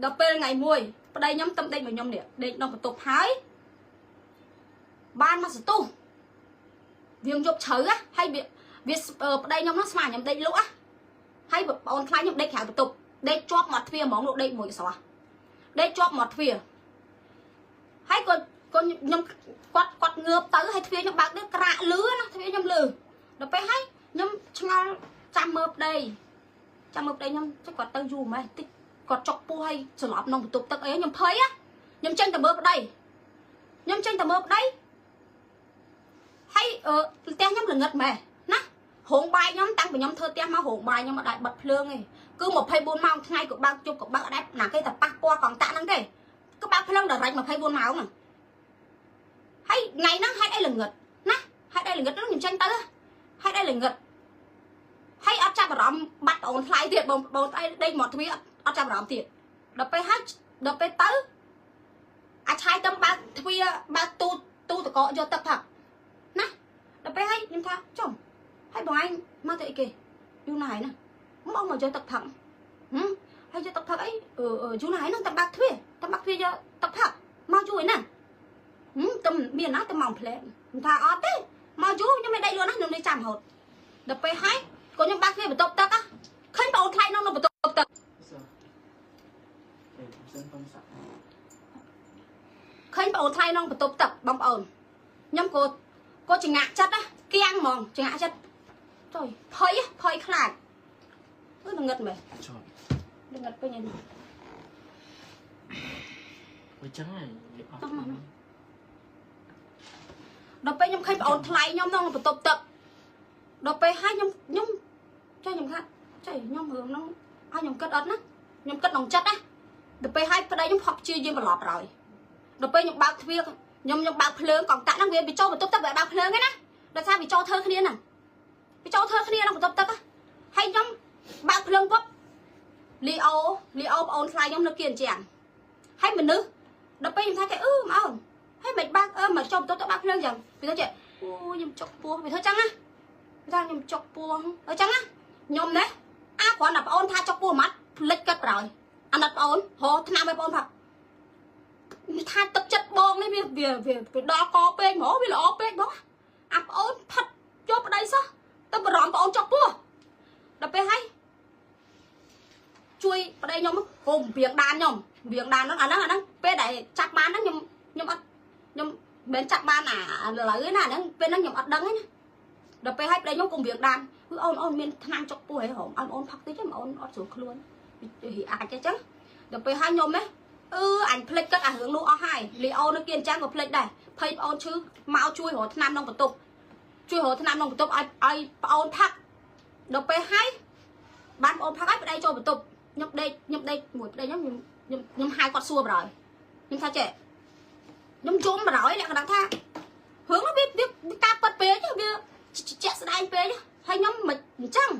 ដល់ពេលថ្ងៃមួយប្តីខ្ញុំតំដេកមកខ្ញុំនេះដេកក្នុងបន្ទប់ហើយបានមកសន្ទុះវាយប់ជ្រៅហើយវាវាប្តីខ្ញុំនោះស្មានខ្ញុំដេកលក់ហើយបងអូនខ្លាចខ្ញុំដេកក្រៅបន្ទប់ដេកជាប់មាត់ទ្វារហ្មងលោកដេកមួយកស្រស់ដេកជាប់មាត់ទ្វារហើយក៏ខ្ញុំគាត់គាត់ងើបទៅហើយទ្វារខ្ញុំបើកទៅក្រាក់លឺណាទ្វារខ្ញុំលឺដល់ពេលហើយខ្ញុំឆ្ងល់ចាំមើលប្តីចាំមើលប្តីខ្ញុំចុះគាត់ទៅយូរម៉េចតិចគាត់ចុកពោះហើយស្លាប់ក្នុងបន្ទប់ទឹកអីខ្ញុំភ័យខ្ញុំចេញទៅមើលប្តីខ្ញុំចេញទៅមើលប្តីហើយផ្ទះខ្ញុំល្ងឹតម៉េះណារោងបាយខ្ញុំតាំងពីខ្ញុំធ្វើផ្ទះមករោងបាយខ្ញុំអត់ដែលបិទភ្លើងទេគឺ24ម៉ោងថ្ងៃក៏បើកជប់ក៏បើកអត់ដែលណាគេតែប៉ះពាល់កងតាក់ហ្នឹងទេគឺបើកភ្លើងដល់រ៉ាច់24ម៉ោងហ្នឹងហើយថ្ងៃហ្នឹងហេតុអីល្ងឹតណាហេតុអីល្ងឹតហ្នឹងខ្ញុំចេញទៅហេតុអីល្ងឹតហើយអត់ចាប់អារម្មណ៍បាត់បងអូនថ្លៃទៀតបងបងថ្លៃដេកមកទ្វារអត់ចាប់អារម្មណ៍ទៀតដល់ពេលហើយដល់ពេលទៅអាឆាយទៅបើកទ្វារបើកទូទូតកកយកទឹកផឹកណាដល់ពេលហើយខ្ញុំថាចំហើយបងឯងមកទៅអីគេយូរណាស់ហើយណាមកមកយកទឹកផឹកហើយយកទឹកផឹកអីយូរណាស់ហើយហ្នឹងតែបើកទ្វារតែបើកទ្វារយកទឹកផឹកមកយូរឯណាតែមានណាតែមកផ្លែខ្ញុំថាអត់ទេមកយូរខ្ញុំមិនដេកលឿនណាខ្ញុំនេះចាំរហូតដល់ពេលហើយក៏ខ្ញុំបើកទ្វារបន្ទប់ទឹកឃើញបងអូនថ្លៃក្នុងបន្ទប់ទឹកឃើញបងអូនថ្លៃក្នុងបន្ទប់ទឹកបងប្អូនខ្ញុំក៏ចងាក់ចិត្តណាគៀងហ្មងចងាក់ចិត្តចុយភ័យភ័យខ្លាចអឺងឹតមែន ជាប់ ងឹតពេញហ្នឹង វាចឹងហើយអត់ ដល់ពេលខ្ញុំឃើញបងអូនថ្លៃខ្ញុំក្នុងបន្ទប់ទឹកដល់ពេលហើយខ្ញុំខ្ញុំចេះខ្ញុំថាចេះខ្ញុំរឿងហ្នឹងឲ្យខ្ញុំគិតអត់ណាខ្ញុំគិតក្នុងចិត្តណាដល់ពេលហើយប្តីខ្ញុំផឹកជាយើងប្រឡប់ហើយដល់ពេលខ្ញុំបើកទ្វារខ្ញុំខ្ញុំបើកភ្លើងកងតាក់ហ្នឹងវាចូលបន្ទប់ទឹកវាបើកភ្លើងហ្នឹងណាដោយសារវាចូលធ្វើគ្នាហ្នឹងវាចូលធ្វើគ្នាក្នុងបន្ទប់ទឹកហើយខ្ញុំបើកភ្លើងពុបលីអូលីអូបងអូនថ្លៃខ្ញុំនៅគៀនជាងហើយមនុស្សដល់ពេលខ្ញុំថាគេអឺបងអូនហើយមិនបើកអឺមកចូលបន្ទប់ទឹកបើកភ្លើងចឹងវាទៅចេះអូខ្ញុំចុកពោះវាធ្វើចឹងណាវាថាខ្ញុំចុកពោះអញ្ចឹងណាខ្ញុំណាអាគ្រាន់តែបងអូនថាចុកពោះម៉ាត់ភ្លេចកាត់ប្រហើយអាណិតបងអូនរកថ្នាំឲ្យបងអូនផឹកថាទឹកចិត្តបងនេះវាវាវាដល់កពេកហ្មងវាល្អពេកហ្មងអាបងអូនផិតយកប្តីសោះទៅបារម្ភបងអូនចុកពោះដល់ពេលហើយជួយប្តីខ្ញុំកុំវៀងដានខ្ញុំវៀងដានហ្នឹងអាហ្នឹងអាហ្នឹងពេលដែលចាប់បានហ្នឹងខ្ញុំខ្ញុំអត់ខ្ញុំមិនចាប់បានអាឥឡូវទេណាហ្នឹងពេលហ្នឹងខ្ញុំអត់ដឹងទេណាដល់ពេលហើយប្តីខ្ញុំកុំវៀងដានគឺអូនអូនមានថ្នាំចុកពោះហីហងអូនអូនផឹកតិចទេអូនអត់ស្រួលខ្លួនអាចទេចឹងដល់ពេលហើយខ្ញុំណាអឺអញភ្លេចទឹកអារឿងនោះអស់ហើយលីអូនៅគៀនចាំងក៏ភ្លេចដែរភ័យប្អូនឈឺមកជួយរកថ្នាំក្នុងបន្ទប់ជួយរកថ្នាំក្នុងបន្ទប់ឲ្យឲ្យប្អូនផឹកដល់ពេលហើយបានប្អូនផឹកហើយប្តីចូលបន្ទប់ខ្ញុំដេកខ្ញុំដេកមួយប្តីខ្ញុំខ្ញុំខ្ញុំហៅគាត់សួរបណ្ដោយខ្ញុំថាចេះខ្ញុំជុំបណ្ដោយលក្ខណៈថារឿងនោះវាវាការប៉ັດពេកវាជាក់ស្ដែងពេកហើយខ្ញុំមិនអញ្ចឹង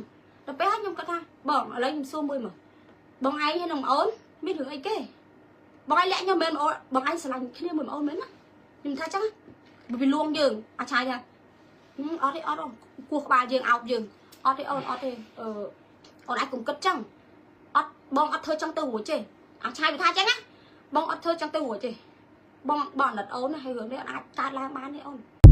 ដល់ពេលហើយខ្ញុំគាត់ថាបងឥឡូវខ្ញុំសួរមួយមើលបងឯងហើយនឹងប្អូនមានរឿងអីគេបងឯងលាក់ខ្ញុំមែនបងបងឯងស្រឡាញ់គ្នាមួយប្អូនមែនណាខ្ញុំថាចឹងវាលួងយើងអាឆាយថាអត់ទេអត់គោះក្បាលយើងអោបយើងអត់ទេអូនអត់ទេអឺអូនឯងកុំគិតចឹងអត់បងអត់ធ្វើចឹងទៅរួចទេអាឆាយវាថាចឹងណាបងអត់ធ្វើចឹងទៅរួចទេបងបងអាណិតអូនណាហើយរឿងនេះអត់អាចកើតឡើងបានទេអូន។